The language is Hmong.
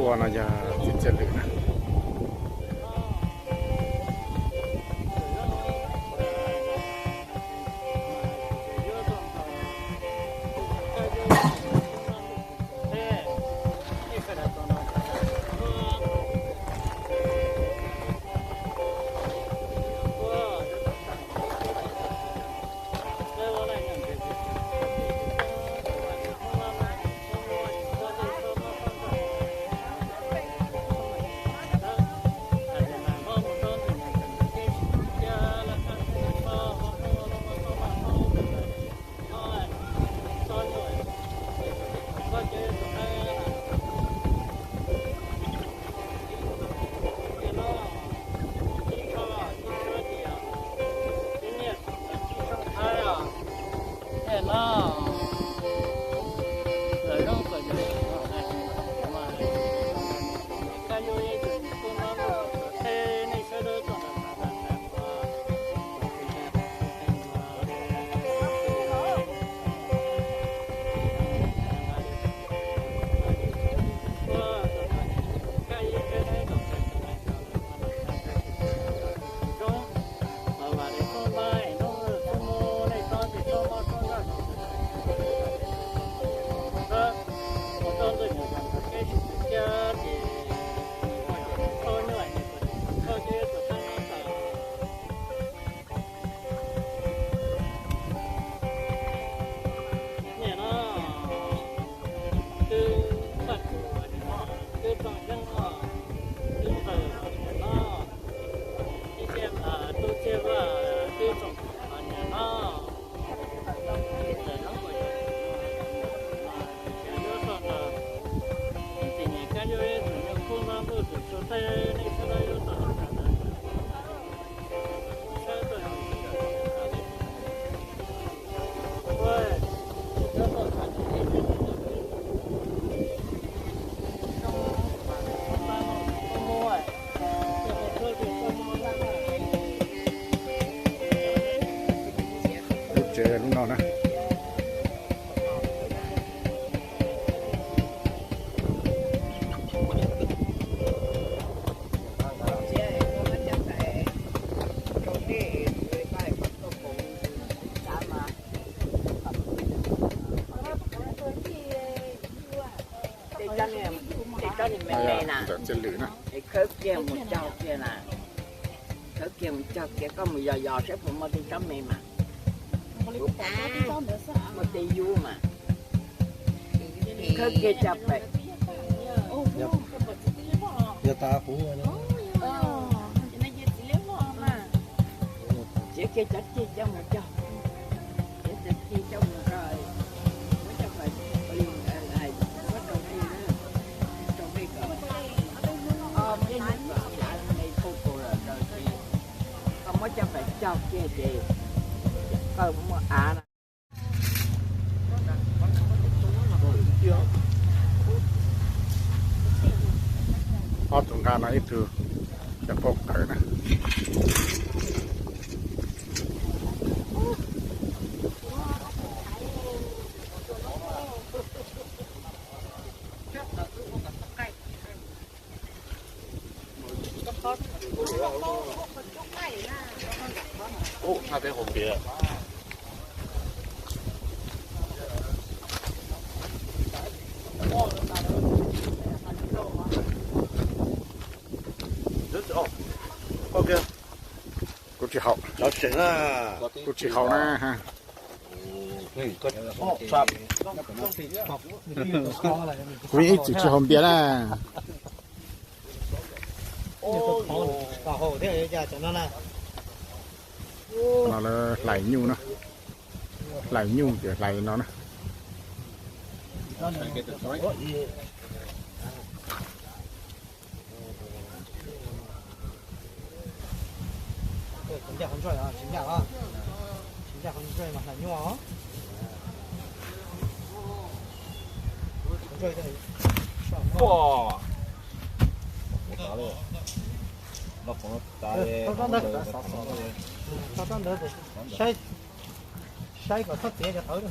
Ua no yog txiv txiaj lwm na. Niam no, twb paj tsuas niam no, twb txoos zeej no, twb nqaws niam no, ib txhia tub txhia vaj twb txoos niam no. Ntawm no kuj yog, yog yuav txog ntawm, ntxim niam kab yuav ib tug nyuj khub no ntuj tus tsuag teb nej sawv daws yuav tau tau. Lub tsev lub no na. Tej tsob ni me me na, es khawb kiag mus cog kiag na, khawb kiag mus cog kiag, koj mus yos yos saib puas muaj tej tsob me mas, muaj tej yub mas, khawb kiag cog pem. Yog tas kuv txiav kiag cov cig coj mus cog, txiav cov cig coj mus rau, muab coj, muab rau nej, rau nej kom, nej kom av me phooj kaus lawm rau ces koj muab coj pem cog kiag ces koj muaj av na. Ob tug nqa no ib tug cov pob kawm na. Ub, haj peb hauv piav. Kuv tsis haum, kuv tsis haum na. Kuv yeej ib txwm tsis haus npias na. No lawv hlais nyuj na, hlais nyuj ces hlais no na. Saib kom txhob txiav cov tawv.